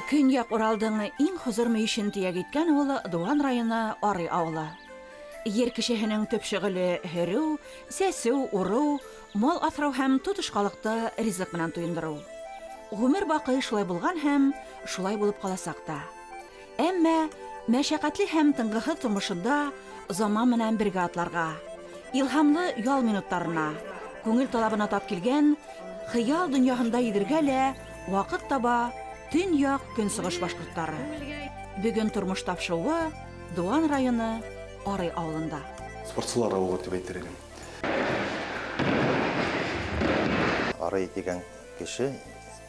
Көньяҡ Уралдың иң хозур мөйөшөн төйәк иткән ул Дыуан районы Арый ауылы. Ер кешеһенең төп шөғөлө һөрөү, сәсеү, урыу, мал аҫрау һәм тотош халыҡты ризыҡ менән туйындырыу. Ғүмер баҡый шулай булған һәм шулай булып ҡаласаҡ та. Әмма мәшәҡәтле һәм тынғыһыҙ тормошонда заман менән бергә атларға, илһамлы ял минуттарына, күңел талабына тап килгән хыял дөньяһында йөҙергә лә ваҡыт таба төньяҡ-көнсығыш башҡорттары. Бөгөн тормош тапшыуы Дыуан районы Арый ауылында. Спортсылар авылы дип әйтер идем. Арый дигән кеше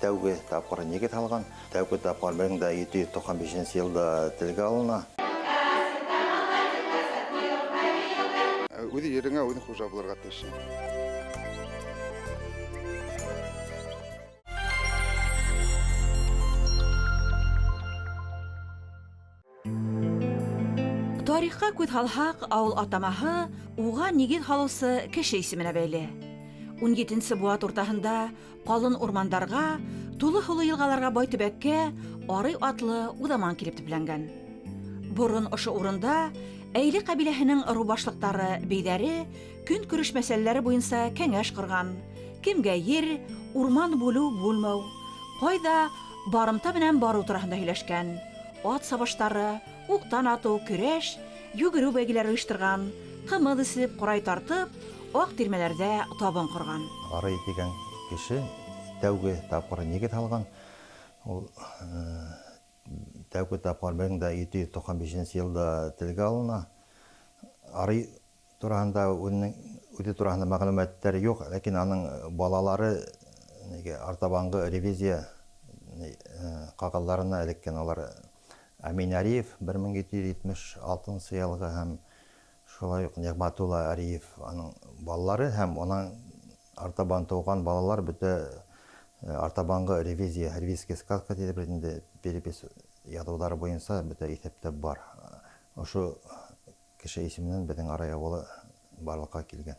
тәүге тапҡыр нигеҙ һалған. Тәүге тапҡыр 1795 йылда телгә алына. Үҙ ереңә үҙең хужа булырға тейешһең. Тарихҡа күҙ һалһаҡ, ауыл атамаһы уға нигеҙ һалыусы кеше исеменә бәйле. 17 быуат уртаһында ҡалын урмандарға, тулы һулы йылғаларға бай төбәккә Арый атлы уҙаман килеп төпләнгән. Борон ошо урында Әйле ҡәбиләһенең ырыу башлыҡтары, бейҙәре көнкүреш мәсьәләләре буйынса кәңәш ҡорған, кемгә ер, урман бүлеү-бүлмәү, ҡайҙа барымта менән барыу тураһында һөйләшкән, ат сабыштары, уҡтан атыу, көрәш, йүгереү бәйгеләре ойошторған, ҡымыҙ эсеп, ҡурай тартып, аҡ тирмәләрҙә табын ҡорған. Арый тигән кеше тәүге тапҡыр нигеҙ һалған. Ул тәүге тапҡыр 1795 йылда телгә алына. Арый тураһында үҙенең үҙе тураһында мәғлүмәттәр юҡ, ләкин аның балалары нигә артабанғы ревизия ҡағыҙҙарына эләккән. Алар Әмин Ариев 1776 йылғы һәм шулай уҡ Ниғмәтулла Ариев аның балалары һәм унан артабан тыуған балалар бөтә артабанғы ревизия, ревизский сказка тиҙәр бит инде, перепись яҙыуҙары буйынса бөтә иҫәптә бар. Ошо кеше исеменән беҙҙең Арай ауылы барлыҡҡа килгән.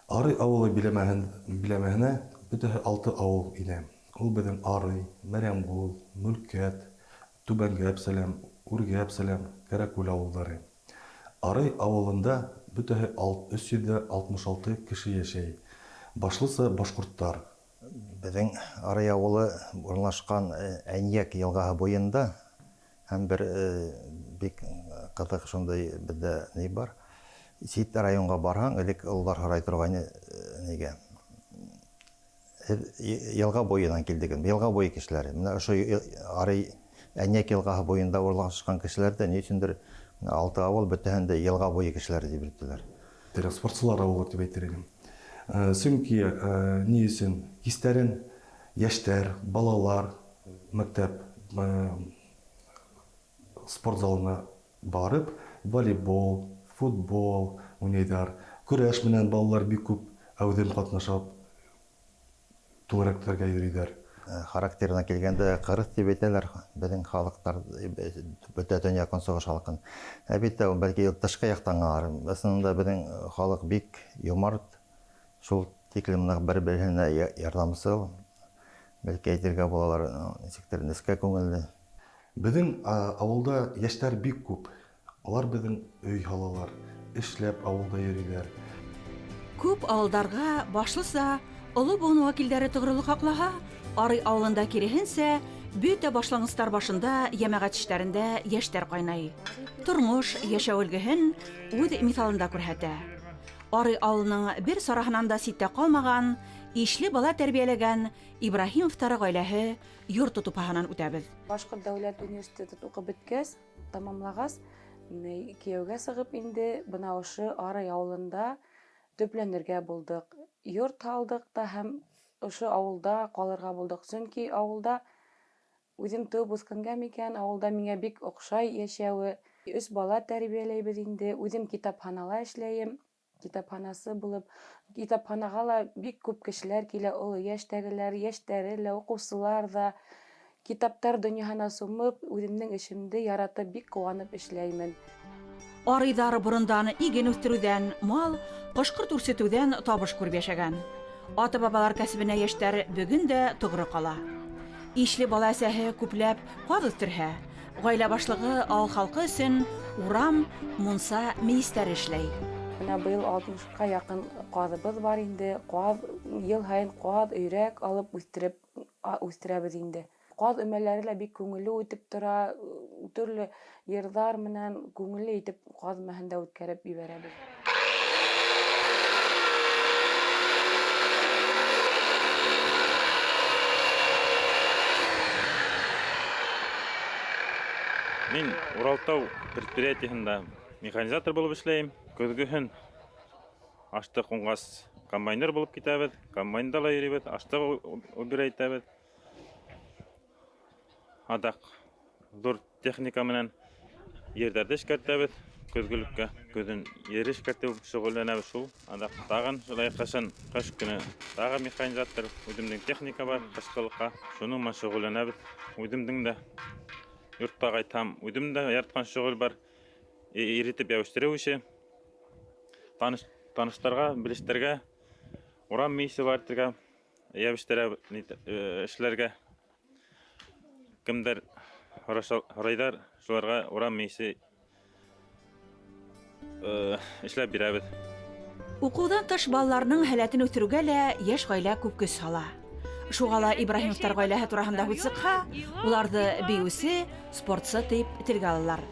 Арый ауылы биләмәһен, биләмәһенә бөтәһе алты ауыл инә. Ул беҙҙең Арый, Мәрйәмғол, Мөлкәт, Түбәнге Әпсәләм, Үрге Әпсәләм, Кәрәкүл ауылдары. Арый ауылында бөтәһе 366 кеше йәшәй. Башлыса башҡорттар. Беҙҙең Арый ауылы урынлашҡан Әнйәк йылғаһы буйында һәм бер бик ҡыҙыҡ шундай беҙҙә ни бар. Сит районға барһаң, элек ололар һорай торғайны нигә? Һеҙ йылға буйынан килдегеҙ, йылға буйы кешеләре. Менә ошо Арый Әнйәк йылғаһы буйында урынлашҡан кешеләр ҙә ни өсөндөр алты ауыл бөтәһен дә йылға буйы кешеләре тип йөрөттөләр. Спортсылар ауылы тип әйтер идем. Сөнки ни өсөн кистәрен йәштәр, балалар мәктәп спорт залына барып, волейбол, футбол уйнайҙар. Көрәш менән балалар бик күп әүҙем ҡатнаша, түңәрәктәргә йөрөйҙәр. Характерына килгәндә, ҡырыҫ тип әйтәләр беҙҙең халыҡтар, бөтә төньяҡ көнсығыш халҡын. Әлбиттә, ул бәлки тышҡы яҡтан ғына. Ысынында беҙҙең халыҡ бик йомарт, шул тиклем ныҡ бер-береһенә ярҙамсыл. Бәлки әйтергә булалар, нисектер нескә күңелле. Беҙҙең ауылда йәштәр бик күп. Алар беҙҙең өй һалалар, эшләп ауылда йөрөйҙәр. Күп ауылдарға башлыса оло быуын вәкилдәре тоғролоҡ һаҡлаһа, Арый ауылында киреһенсә, бөтә башланғыстар башында йәмәғәт эштәрендә йәштәр ҡайнай. Тормош, йәшәү өлгөһөн үҙ миҫалында күрһәтә. Арый ауылының бер сараһынан да ситтә ҡалмаған, ишле бала тәрбиәләгән Ибраһимовтар ғаиләһе йорто тупаһынан үтәбеҙ. Башҡорт дәүләт университетын уҡып бөткәс, тамамлағас, кейәүгә сығып инде бына ошо Арый ауылында төпләнергә булдыҡ. Йорт һалдыҡ та һәм ошо ауылда ҡалырға булдыҡ. Сөнки ауылда үҙем тыуып үҫкәнгә микән, ауылда миңә бик оҡшай йәшәүе. 3 бала тәрбиәләйбеҙ инде. Үҙем китапханала эшләйем. Китапханасы булып, китапханаға ла бик күп кешеләр килә, оло йәштәгеләр, йәштәре лә, уҡыусылар ҙа. Китаптар донъяһына сумып, үҙемдең эшемде яратып, бик ҡыуанып эшләймен. Арыйҙар борондан иген үҫтереүҙән, мал, ҡош-ҡорт үрсетеүҙән табыш күреп йәшәгән. Ата-бабалар кәсебенә йәштәр бөгөн дә тоғро ҡала. Ишле бала әсәһе күпләп ҡаҙ үҫтерһә, ғаилә башлығы ауыл халҡы өсөн урам, мунса мейестәре эшләй. Бына быйыл 60-ҡа яҡын ҡаҙыбыҙ бар инде. Ҡаҙ йыл һайын ҡаҙ, өйрәк алып үҫтереп үҫтерәбеҙ инде. Ҡаҙ өмәләре лә бик күңелле үтеп тора, төрлө йырҙар менән күңелле итеп ҡаҙ өмәһен дә үткәреп ебәрәбеҙ. Мин Уралтау предприятиеһында механизатор булып эшләйем. Көҙгөһөн аштыҡ уңғас комбайнер булып китәбеҙ. Комбайнда ла йөрөйбөҙ, аштыҡ убирә итәбеҙ. Аҙаҡ ҙур техника менән ерҙәрҙе эшкәртәбеҙ. Көҙгөлөккә көҙөн ер эшкәртеү шөғөлләнәбеҙ шул. Аҙаҡ тағын шулай ҡышын, ҡыш көнө тағы механизатор, үҙемдең техника бар ҡышҡылыҡҡа, шуның менән шөғөлләнәбеҙ. Үҙемдең дә йортта ҡайтһам, үҙем дә яратҡан шөғөл бар. Иретеп йәбештереү эше. Таныштарға, белештәргә, урам мейесе бар итергә, йәбештерә эшләргә. Кемдәр һорайҙар, шуларға урам мейесе эшләп бирәбеҙ. Уҡыуҙан тыш балаларының һәләтен үҫтереүгә лә йәш ғаилә күп көс һала. Шуға ла Ибраһимовтар ғаиләһе тураһында һүҙ сыҡһа, уларҙы бейеүсе, спортсы тип телгә алалар.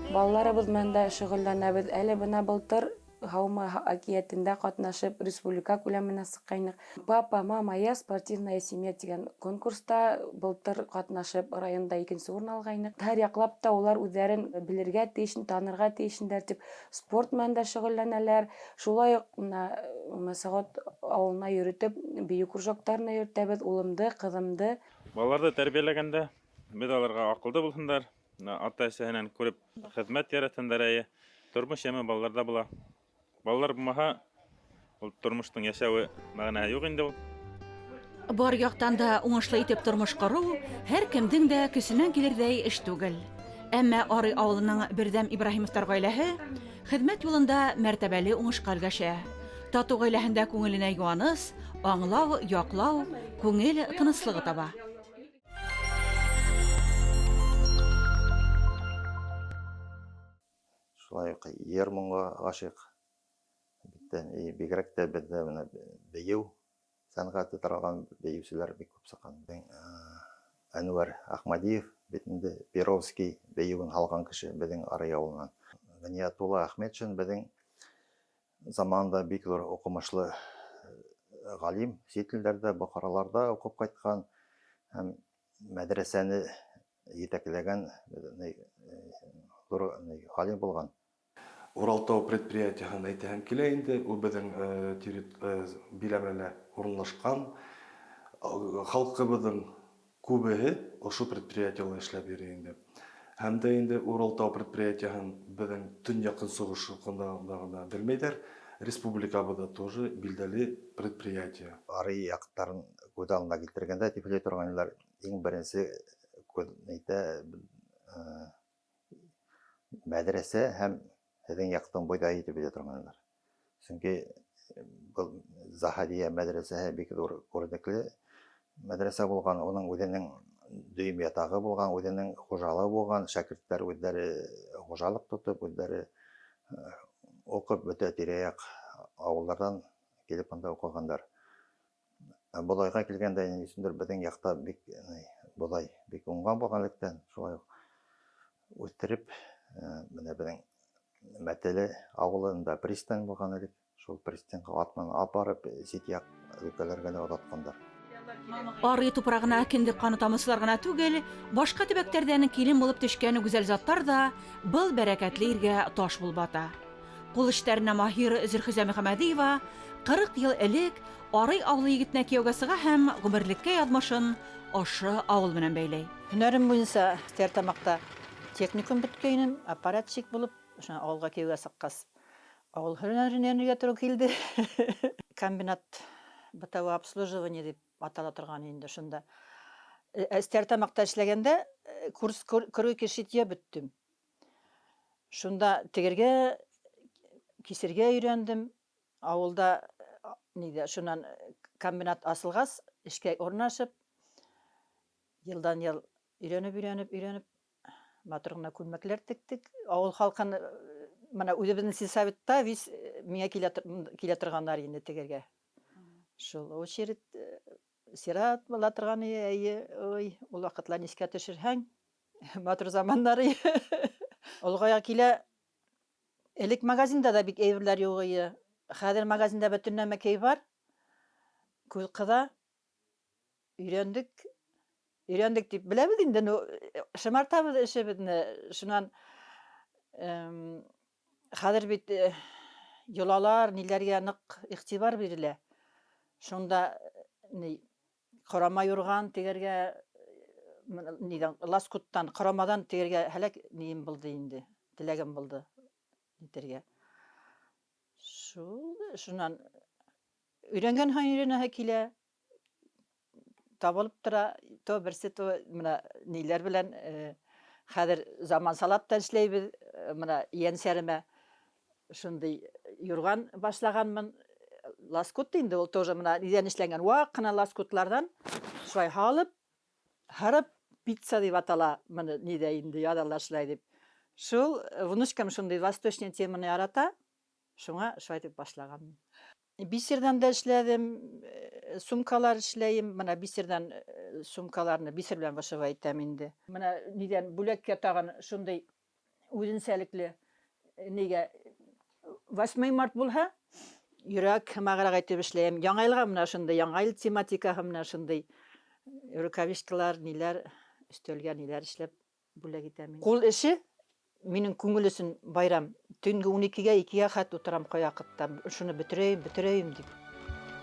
Балаларыбыҙ менән дә шөғөлләнәбеҙ. Әле бына былтыр Һаумы әкиәтендә ҡатнашып республика күләменә сыҡҡайныҡ. Папа, мама, я спортивная семья тигән конкурста былтыр ҡатнашып районда икенсе урын алғайныҡ. Һәр яҡлап та улар үҙҙәрен белергә тейеш, танырға тейешендәр тип спорт менән дә шөғөлләнәләр. Шулай уҡ бына Мәсәғот ауылына йөрөтөп, бейеү кружоктарына йөрөтәбеҙ улымды, ҡыҙымды. Балаларҙы тәрбиәләгәндә беҙ аларға аҡылды булһындар, ата-әсәһенән күреп хеҙмәт яратһындар, әйе. Тормош йәме балаларҙа була. Балалар булмаһа, ул тормоштоң йәшәүе мәғәнәһе юҡ инде ул. Бар яҡтан да уңышлы итеп тормош ҡороу һәр кемдең дә көсөнән килерҙәй эш түгел. Әммә Арый ауылының берҙәм Ибраһимовтар ғаиләһе хеҙмәт юлында мәртәбәле уңышҡа өлгәшә. Татыу ғаиләһендә күңеленә йыуаныс, аңлау, яҡлау, күңел тыныслығы таба. Шулай уҡ йыр моңға ғашиҡ. Бигерәк тә беҙҙә бына бейеү сәнғәте таралған бейеүселәр бик күп сыҡҡан. Әнүәр Әхмәдиев бит инде Перовский бейеүен һалған кеше беҙҙең Арый ауылынан. Ғиниәтулла Әхмәтшин беҙҙең заманында бик ҙур уҡымышлы ғалим, сит илдәрҙә, Бохараларҙа уҡып ҡайтҡан һәм мәҙрәсәне етәкләгән ҙур ғалим булған. Уралтау предприятиеһын әйтәһем килә инде, ул беҙҙең биләмәлә урынлашҡан. Халҡыбыҙҙың күбеһе ошо предприятиела эшләп йөрөй инде. Һәм дә инде Уралтау предприятиеһын беҙҙең төньяҡ-көнсығыш ғына белмәйҙәр. Республикабыҙҙа тоже билдәле предприятие. Арый яҡтарын күҙ алдына килтергәндә тип һөйләй торғайнылар. Иң беренсе күҙ әйтә, мәҙрәсә һәм һеҙҙең яҡтың бойҙайы тип әйтә торғайнылар. Сөнки был Заһадия мәҙрәсәһе бик ҙур күренекле мәҙрәсә булған, уның үҙенең дөйөм ятағы булған, үҙенең хужалығы булған, шәкерттәр үҙҙәре хужалыҡ тотоп, үҙҙәре уҡып бөтә тирә-яҡ ауылдарҙан килеп бында уҡығандар. Боҙайға килгәндә, ни өсөндөр беҙҙең яҡта бик, боҙай бик уңған булған электән, шулай уҡ үҫтереп, бына беҙҙең Мәтәле ауылында пристань булған элек, шул пристаньға ат менән алып барып, сит яҡ өлкәләргә лә оҙатҡандар. Арый тупрағына кендек ҡаны тамыусылар ғына түгел, башҡа төбәктәрҙән килен булып төшкән гүзәл заттар ҙа был бәрәкәтле ергә таш булып бата. Ҡул эштәренә маһир Зөлхизә Мөхәммәдиева 40 йыл элек Арый ауылы егетенә кейәүгә сыға һәм ғүмерлеккә яҙмышын ошо ауыл менән бәйләй. Һөнәрем буйынса Стәрлетамаҡта техникум бөткәйнем, аппаратчик булып, ошо ауылға кейәүгә сыҡҡас, ауыл һөнәрен өйрәнергә тура килде. Комбинат бытового обслуживания дип атала торған инде шунда. Стәрлетамаҡта эшләгәндә курс кройки шитья бөттөм. Шунда тегергә, кисергә өйрәндем. Ауылда нидә, шунан комбинат асылғас, эшкә урынлашып, Йылдан-йыл өйрәнеп, өйрәнеп, өйрәнеп, матур гына күлмәкләр тектек. Авыл халкын менә үзебезнең сельсоветта вис миңа килә килә торганнар инде тегергә. Шул очередь сират була торган әйе, ой, ул вакытларны искә төшерһәң, матур заманнар. Олыгая килә, элек магазинда да бик әйберләр юк иде. Хәзер магазинда бөтен нәмәкәй бар. Күз кыда. Өйрәндек. Өйрәндек дип беләбез инде, ну, шымартабыз эшебезне. Шуннан хәзер бит йолалар, ниләргә нык игътибар бирелә. Шунда ни корама юрган тегәргә нидән лоскуттан, корамадан тегәргә һәлак нием булды инде, теләгем булды нитәргә. Шул, шуннан өйрәнгән һайын өйрәнәһе килә. Табылып тора, то берсе, то менә ниләр белән хәзер замансалап та эшләйбез. Менә янсәремә шундый юрган башлаганмын. Лоскут инде ул тоже менә нидән эшләнгән, вак кына лоскутлардан шулай һалып, һырып, пицца дип атала моны нидә инде язалар шулай дип. Шул внучкам шундый восточный теманы ярата, шуңа шулай дип башлаганмын. Бисердан да эшләдем, сумкалар эшләйем. Менә бисердан сумкаларны бисер белән вышивать итәм инде. Менә нидән бүләккә тагын шундый үзенчәлекле нигә 8 март булһа, йөрәк һымаграк итеп эшләйем. Яңа елга менә шундый яңа ел тематикаһы менә шундый рукавичкалар, ниләр, өстәлгә ниләр эшләп бүләк итәм. Кул эше минем күңел өчен байрам. Төнге 12-гә, 2-гә хәт утырам каякытта. Шуны бетерәем, бетерәем дип.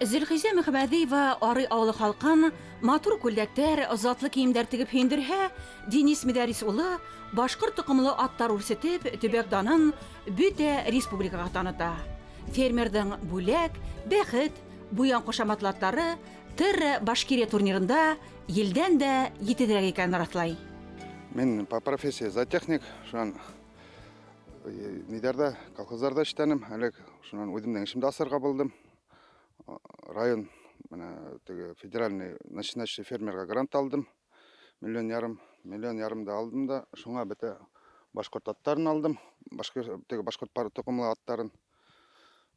Зөлхиҗә Мөхәммәдиева Арый авылы халкын матур күлдәктәр, затлы киемдәр тегеп һөендерһә, Денис Мөдәррис улы башкорт токымлы аттар үрсетеп, төбәк данын бөтә республикага таныта. Фермердің бүләк, бәхет, буян кушаматлы атлары Терра Башкирия турнирында елдән дә етезрәк икәнен раслай. Мин по профессии зоотехник, шунан нидәрдә, колхозларда эшләнем, әле шунан үземнең эшемдә асарга булдым. Район менә теге федеральный начинающий фермерга грант алдым. 1,5 миллион, 1,5 миллион да алдым да, шуңа бөтә башкорт аттарын алдым. Башка теге башкорт токымлы аттарын.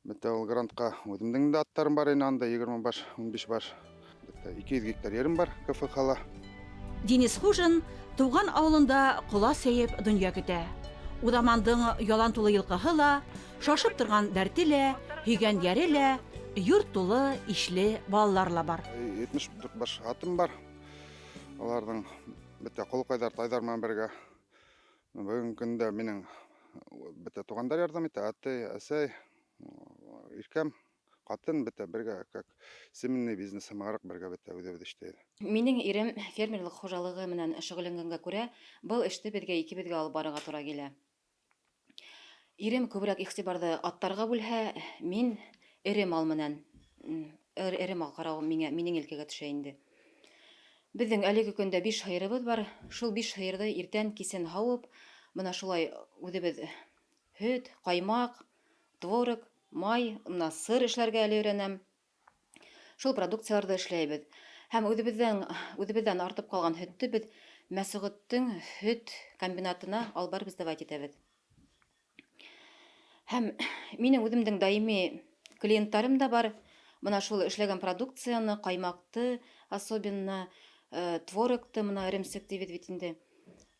Бөтә ул грантка үземнең дә аттарым бар инде анда 20 баш, 15 баш. Бөтә 200 гектар ерем бар КФХ-ла. Денис Хужин туган авылында кола сәеп дөнья көтә. Уҙамандың ялан тулы йылҡыһы ла, шашып торған дәрте лә, һөйгән йәре лә, йорт тулы ишле балалар ла бар. 74 баш атым бар. Аларның бөтә колкайдар, тайдар менән бергә. Бүгенге көндә минең бөтә тугандар ярдәм итә. Әтәй, әсәй, иркәм, катын бөтә бергә, как семейный бизнес һымаграк бергә бөтә үҙебеҙ эшләйбеҙ. Минең ирем фермерлык хужалығы менән шөғөлләнгәнгә күрә, был эште беҙгә икебеҙгә алып барырға тура килә. Ирем күберәк иғтибарҙы аттарға бүлһә, мин эре мал менән, эре мал ҡарау миңә, минең елкәгә төшә инде. Беҙҙең әлеге көндә 5 һыйырыбыҙ бар. Шул 5 һыйырҙы иртән кисен һауып, бына шулай үҙебеҙ һөт, ҡаймаҡ, творог, май, бына сыр эшләргә әле өйрәнәм. Шул продукцияларҙы эшләйбеҙ. Һәм үҙебеҙҙән артып ҡалған һөттө беҙ Мәсғүттең һөт комбинатына алып барып сдавать итәбеҙ. Һәм минең үҙемдең даими клиенттарым да бар. Бына шул эшләгән продукцияны, ҡаймаҡты, особенно, творогты, бына эремсек тибеҙ бит инде.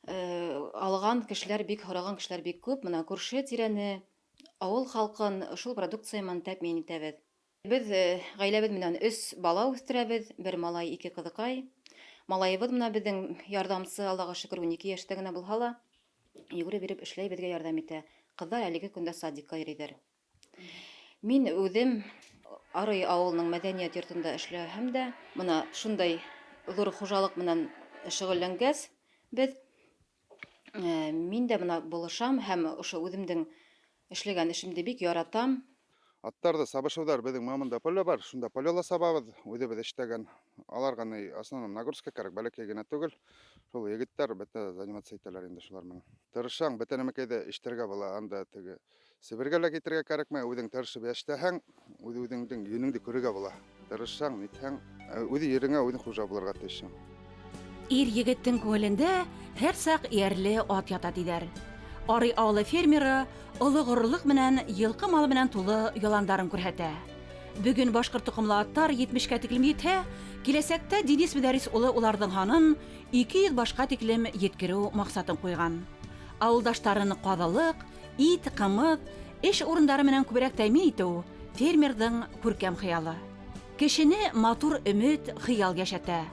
Алған кешеләр бик, һораған кешеләр бик күп. Бына күрше тирәне, ауыл халҡын шул продукция менән тәьмин итәбеҙ. Беҙ ғаиләбеҙ менән 3 бала үҫтерәбеҙ, бер малай, 2 ҡыҙыҡай. Малайыбыҙ менән беҙҙең ярҙамсы, Аллаға шөкөр, 12 йәштә генә булһа ла, йүгереп йөрөп эшләй, беҙгә ярҙам итә. Ҡыҙҙар әлеге көндә садикка йөрөйҙәр. Мин үҙем Арый ауылының мәҙәниәт йортонда эшләһәм дә, бына шундай ҙур хужалыҡ менән шөғөлләнгәс, беҙ, мин дә бына булышам һәм ошо үҙемдең эшләгән эшемде бик яратам. Аттарҙы сабышыуҙар беҙҙең мамында поле бар, шунда полела сабабыҙ, үҙебеҙ эшләгән. Аларға ни основном нагрузка кәрәк, бәләкәй генә түгел. Шул егеттәр бөтә заниматься итәләр инде шулар менән. Тырышһаң, бөтә нәмәкәйҙе эшләргә була, анда теге Себергә лә китергә кәрәкмәй, үҙең тырышып эшләһәң, үҙ-үҙеңдең йөнөңдө күрергә була. Тырышһаң, нитһәң, үҙ ереңә үҙең хужа булырға тейешһең. Ир егеттең күңелендә һәр саҡ эйәрле ат ята тиҙәр. Арый авылы фермеры оло горурлыҡ менән йылҡы малы менән тулы яландарын күрһәтә. Бөгөн башҡорт тоҡомло аттар 70-кә тиклем етһә, киләсәктә Денис Мөдәррис улы уларҙың һанын 200 башҡа тиклем еткереү маҡсатын ҡуйған. Ауылдаштарын ҡаҙылыҡ, ит, ҡымыҙ, эш урындары менән күберәк тәьмин итеү фермерҙың күркәм хыялы. Кешене матур өмөт, хыял йәшәтә.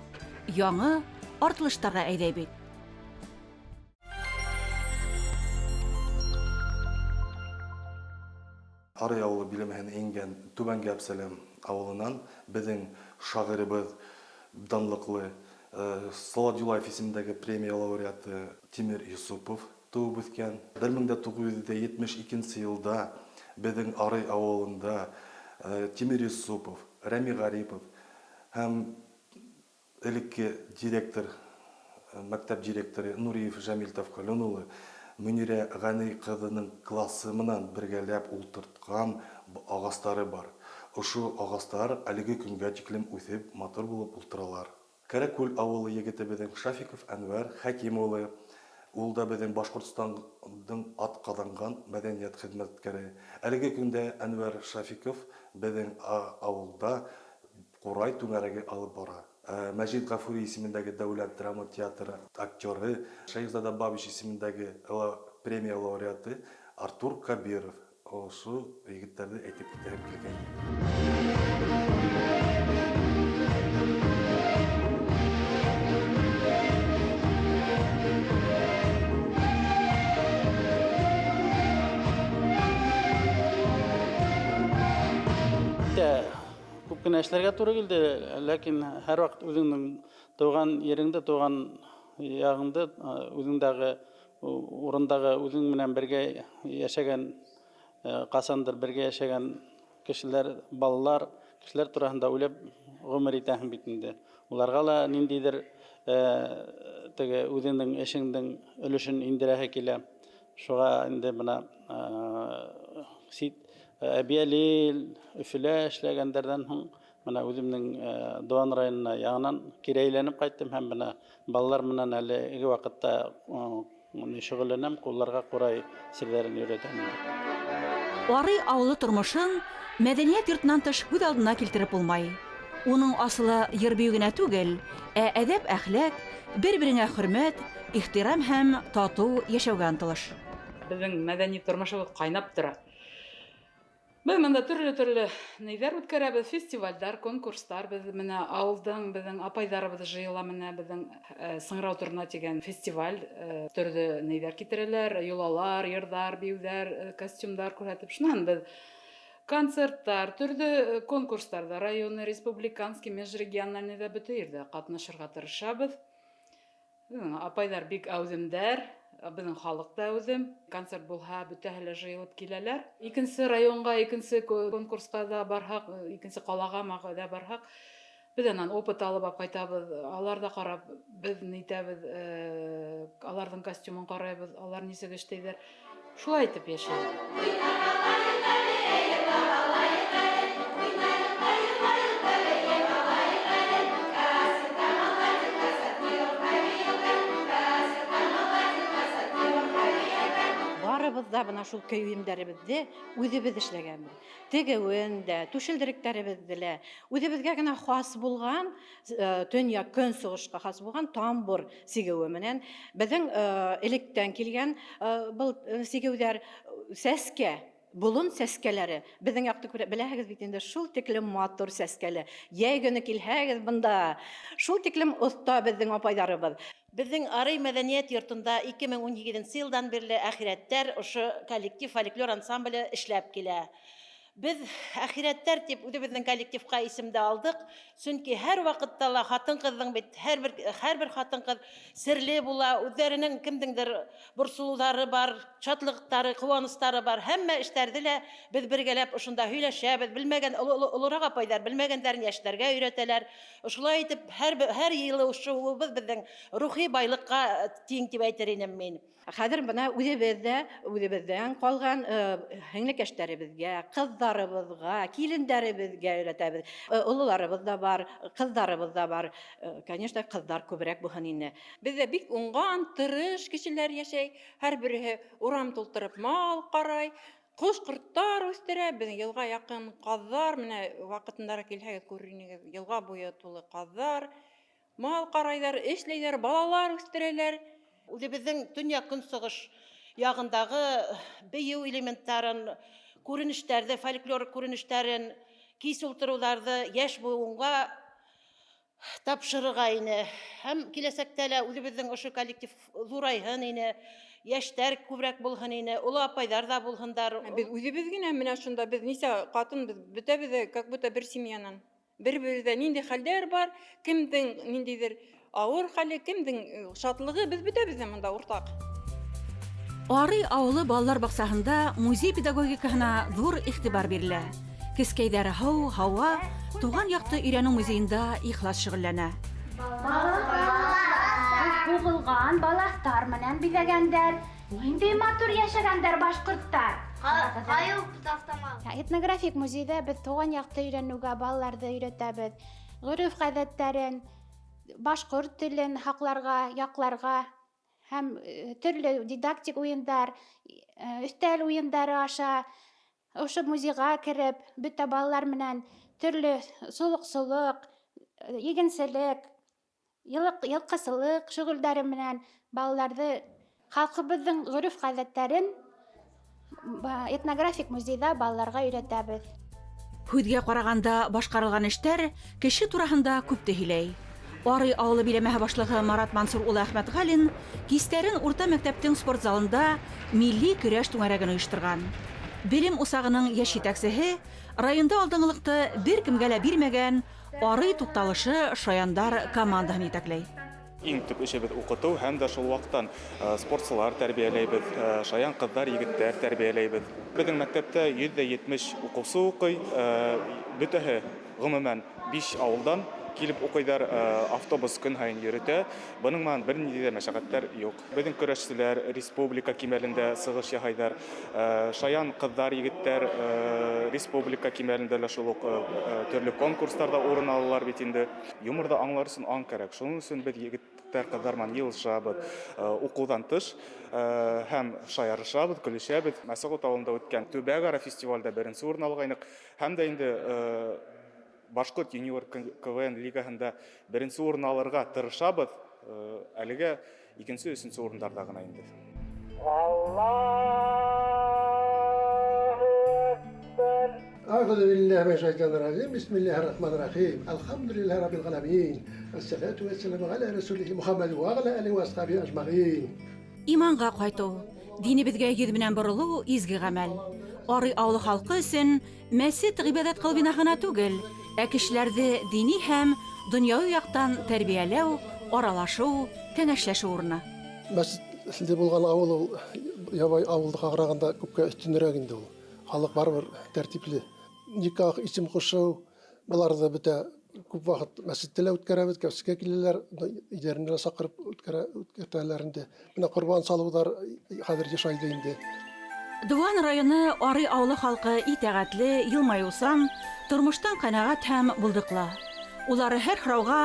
Яңы артылыштарға әйҙәй бит. Арый авылы биләмәһенә ингән Түбәнге Әпсәләм авылынан беҙҙең шағирыбыҙ, данлыҡлы Салауат Юлаев исемендәге премия лауреаты Тимер Йосопов тыуып үҫкән. 1972 йылда беҙҙең Арый авылында Тимер Йосопов, Рәми Ғарипов һәм элекке директор, мәктәп директоры Нуриев Жәмил Тавҡалин улы Мөнирә Ғәни ҡыҙының классы менән бергәләп ултыртҡан ағастары бар. Ошо ағастар әлеге көнгә тиклем үҫеп, матур булып ултыралар. Кәрәкүл ауылы егете беҙҙең Шафиков Әнвәр Хәким улы, ул да беҙҙең Башҡортостандың атҡаҙанған мәҙәниәт хеҙмәткәре. Әлеге көндә Әнвәр Шафиков беҙҙең ауылда ҡурай түңәрәге алып бара. Мәжит Ғафури исемендәге дәүләт драма театры актеры, Шәйехзада Бабич исемендәге премия лауреаты Артур Кабиров. Ошо егеттәрҙе әйтеп китәһем килгән. Күп кенә эшләргә тура килде, ләкин һәр ваҡыт үҙеңдең тыуған ереңде, тыуған яғыңды, үҙеңдәге урындағы үҙең менән бергә йәшәгән, ҡасандыр бергә йәшәгән кешеләр, балалар, кешеләр тураһында уйлап ғүмер итәһең бит инде. Уларға ла ниндәйҙер теге үҙеңдең эшеңдең өлөшөн индерәһе килә. Шуға инде бына сит Әбйәлил, Өфөлә эшләгәндәрҙән һуң бына үҙемдең Дыуан районына яңынан кире әйләнеп ҡайттым һәм бына балалар менән әлеге ваҡытта шөғөлләнәм, ҡулларға ҡурай серҙәрен өйрәтәм. Арый ауылы тормошон мәҙәниәт йортонан тыш күҙ алдына килтереп булмай. Уның асылы йыр-бейеү генә түгел, ә әҙәп-әхлаҡ, бер-береңә хөрмәт, ихтирам һәм татыу йәшәүгә ынтылыш. Беҙҙең мәҙәни тормошобоҙ ҡайнап тора. Беҙ бында төрлө-төрлө ниҙәр үткәрәбеҙ, фестивалдәр, конкурстар. Беҙ менә ауылдың, беҙҙең апайҙарыбыҙ жыйыла, менә беҙҙең Сыңрау торна тигән фестиваль, төрлө ниҙәр китерәләр, йолалар, йырҙар, бейеүҙәр, костюмдар күрһәтеп. Шунан беҙ концерттар, төрлө конкурстарҙа, районный, республиканский, межрегиональныйҙа бөтә ерҙә ҡатнашырға тырышабыҙ. Апайҙар бик әүҙемдәр, беҙҙең халыҡ та әүҙем. Концерт булһа, бөтәһе лә жыйылып киләләр. Икенсе районға, икенсе конкурсҡа да барһаҡ, икенсе ҡалаға да барһаҡ, беҙ анан опыт алып ҡайтабыҙ. Алар да ҡарап, беҙ нитәбеҙ, аларҙың костюмын ҡарайбыҙ, алар нисек эшләйҙәр. Шулай итеп йәшәйбеҙ. Барыбыҙ ҙа бына шул кейемдәребеҙҙе үҙебеҙ эшләгәнбеҙ. Тегеүен дә, түшелдеректәребеҙҙе лә үҙебеҙгә генә хас булған, төньяҡ көнсығышҡа хас булған тамбур сигеүе менән беҙҙең электән килгән был сигеүҙәр сәскә, болон сәскәләре. Беҙҙең яҡты күрә беләһегеҙ бит инде, шул тиклем матур сәскәле. Йәй көнө килһәгеҙ бында, шул тиклем оҫта беҙҙең апайҙарыбыҙ. Беҙҙең Арый мәҙәниәт йортонда 2017 йылдан бирле Әхирәттәр ошо коллектив фольклор ансамбле эшләп килә. Беҙ Әхирәттәр тип үҙебеҙҙең коллективҡа исемде алдыҡ, сөнки һәр ваҡытта ла ҡатын-ҡыҙҙың бит һәр бер ҡатын-ҡыҙ серле була, үҙҙәренең кемдеңдер борсолоуҙары бар, шатлыҡтары, ҡыуаныстары бар. Һәммә эштәрҙе лә беҙ бергәләп ошонда һөйләшәбеҙ, белмәгән олораҡ апайҙар белмәгәндәрен йәштәргә өйрәтәләр. Ошолай итеп һәр йылы ошоуыбыҙ беҙҙең рухи байлыҡҡа тиң тип әйтер инем мин. Хәҙер бына үҙебеҙ ҙә үҙебеҙҙән ҡалған һеңлекәштәребеҙгә, ҡыҙҙарыбыҙға, килендәребеҙгә өйрәтәбеҙ. Ололарыбыҙ ҙа бар, ҡыҙҙарыбыҙ ҙа бар. Конечно, ҡыҙҙар күберәк булһын ине. Беҙҙә бик уңған, тырыш кешеләр йәшәй. Һәр береһе урам тултырып мал ҡарай, ҡош-ҡорттар үҫтерә. Беҙҙең йылға яҡын ҡаҙҙар, менә ваҡытындара килһәгеҙ күрер инегеҙ, йылға буйы тулы ҡаҙҙар. Мал ҡарайҙар, эшләйҙәр, балалар үҫтерәләр. Үҙебеҙҙең төньяҡ-көнсығыш яғындағы бейеү элементтарын, күренештәрҙе, фольклор күренештәрен, кис ултырыуҙарҙы йәш быуынға тапшырырға ине. Һәм киләсәктә лә үҙебеҙҙең ошо коллектив ҙурайһын ине, йәштәр күберәк булһын ине, оло апайҙар ҙа булһындар. Беҙ үҙебеҙ генә менә шунда, беҙ нисә ҡатын, беҙ бөтәбеҙ ҙә как будто бер семьянан. Бер-беребеҙҙә ниндәй хәлдәр бар, кемдең ниндәйҙер ауыр хәле, кемдең шатлығы, беҙ бөтәбеҙ ҙә монда уртаҡ. Арый ауылы балалар баҡсаһында музей педагогикаһына ҙур иғтибар бирелә. Кескәйҙәр һыу, һауа, туған яҡты өйрәнеү музейында ихлас шөғөлләнә. Һуғылған балаҫтар менән биҙәгәндәр. Ниндәй матур йәшәгәндәр башҡорттар. Этнографик музейҙа беҙ тыуған яҡты өйрәнеүгә балаларҙы өйрәтәбеҙ. Ғөрөф-ғәҙәттәрен, башҡорт телен һаҡларға, яҡларға һәм төрлө дидактик уйындар, өҫтәл уйындары аша ошо музейға кереп, бөтә балалар менән төрлө солоҡсолоҡ, игенселек, йылҡысылыҡ шөғөлдәре менән балаларҙы халҡыбыҙҙың ғөрөф-ғәҙәттәрен этнографик музейҙа балаларға өйрәтәбеҙ. Һүҙгә ҡарағанда башҡарылған эштәр кеше тураһында күпте һөйләй. Арый ауылы биләмәһе башлығы Марат Мансур улы Әхмәтғалин кистәрен урта мәктәптең спорт залында милли көрәш түңәрәген ойошторған. Белем усағының йәш етәксеһе районда алдынғылыҡты бер кемгә лә бирмәгән Арый туҡталышы шаяндар командаһын етәкләй. Иң төп эшебеҙ уҡытыу һәм дә шул ваҡыттан спортсылар тәрбиәләйбеҙ, шаян ҡыҙҙар, егеттәр тәрбиәләйбеҙ. Беҙҙең мәктәптә 170 уҡыусы уҡый, бөтәһе ғөмүмән 5 ауылдан килеп уҡыйҙар, автобус көн һайын йөрөтә. Бының менән бер ниндәй ҙә мәшәҡәттәр юҡ. Беҙҙең көрәшселәр республика кимәлендә сығыш яһайҙар, шаян ҡыҙҙар, егеттәр республика кимәлендә лә шул уҡ төрлө конкурстарҙа урын алалар бит инде. Юморҙы аңлар өсөн аң кәрәк. Шуның өсөн беҙ егеттәр, ҡыҙҙар менән йылышабыҙ, уҡыуҙан тыш һәм шаярышабыҙ, көлөшәбеҙ. Мәсәғүт ауылында үткән төбәк-ара фестивалдә беренсе урын алғайныҡ һәм дә инде Башҡорт юниор КВН лигаһында беренсе урын алырға тырышабыҙ, әлегә икенсе, өсөнсө урындарҙа ғына инде. أعوذ بالله من الشيطان الرجيم بسم الله الرحمن الرحيم الحمد لله رب العالمين الصلاة والسلام على رسوله محمد وعلى آله وأصحابه أجمعين. Иманға ҡайтыу, динебеҙгә йөҙ менән боролоу изге ғәмәл. Арый ауылы халҡы өсөн мәсет ғибәҙәт ҡылыу бинаһы ғына түгел, ә кешеләрҙе дини һәм донъяуи яҡтан тәрбиәләү, аралашыу, кәңәшләшеү урыны. Мәсетле булған ауыл ул ябай ауылдыҡҡа ҡарағанда күпкә өҫтөнөрәк инде ул. Халыҡ барыбер тәртипле. Никах, исем ҡушыу, быларҙы бөтә күп ваҡыт мәсеттә лә үткәрәбеҙ, кәүсекә киләләр, өйҙәренә лә саҡырып үткәрәләр инде. Бына ҡорбан салыуҙар хәҙер йышайҙы инде. Дыуан районы Арый ауылы халҡы итәғәтле, йылмайыусан, тормоштан ҡәнәғәт һәм булдыҡлы. Улар һәр һорауға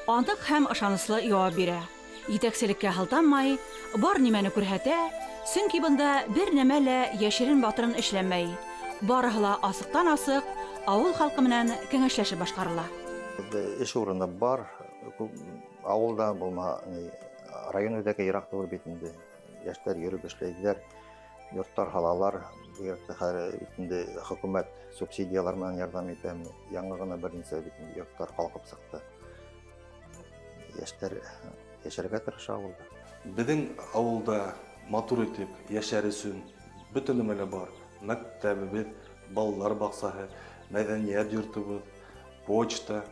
аныҡ һәм ышаныслы яуап бирә. Етәкселеккә һылтанмай, бар нимәне күрһәтә, сөнки бында бер нәмә лә йәшерен батырын эшләнмәй. Барыһы ла асыҡтан-асыҡ ауыл халҡы менән кәңәшләшеп башҡарыла. Эш урыны бар, ауылда булма, район үҙәге йыраҡ түгел бит инде. Йәштәр йөрөп эшләйҙәр, йорттар һалалар. Бигерәк тә хәҙер бит инде хөкүмәт субсидиялар менән ярҙам итә. Яңы ғына бер нисә бит инде йорттар ҡалҡып сыҡты. Йәштәр йәшәргә тырыша ауылда. Беҙҙең ауылда матур итеп йәшәр өсөн бөтә нәмә лә бар. Мәктәбебеҙ, балалар баҡсаһы, мәҙәниәт йортобоҙ, почта,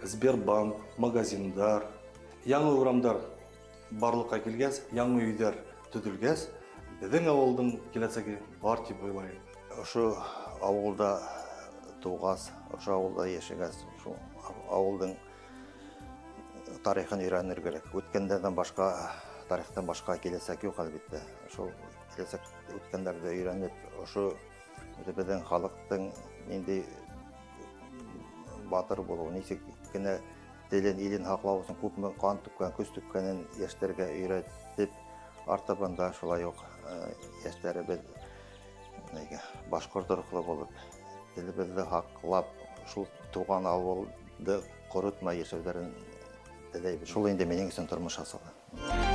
Сбербанк, магазиндар, яңы урамдар барлыҡҡа килгәс, яңы өйҙәр төҙөлгәс, беҙҙең ауылдың киләсәге бар тип уйлайым. Ошо ауылда тыуғас, ошо ауылда йәшәгәс, ошо ауылдың тарихын өйрәнер кәрәк. Үткәндәрҙән башҡа Тарихтан башҡа киләсәк юҡ, әлбиттә. Шул киләсәк үткәндәрҙе өйрәнеп, ошо үҙебеҙҙең халыҡтың ниндәй батыр булыуы, нисек кенә телен, илен һаҡлау өсөн күпме ҡан түккән, көс түккәнен йәштәргә өйрәтеп, артабан да шулай уҡ йәштәребеҙ башҡорт рухлы булып, телебеҙҙе һаҡлап, шул тыуған ауылды ҡоротмай йәшәүҙәрен теләйбеҙ. Шул инде минең өсөн тормош асылы.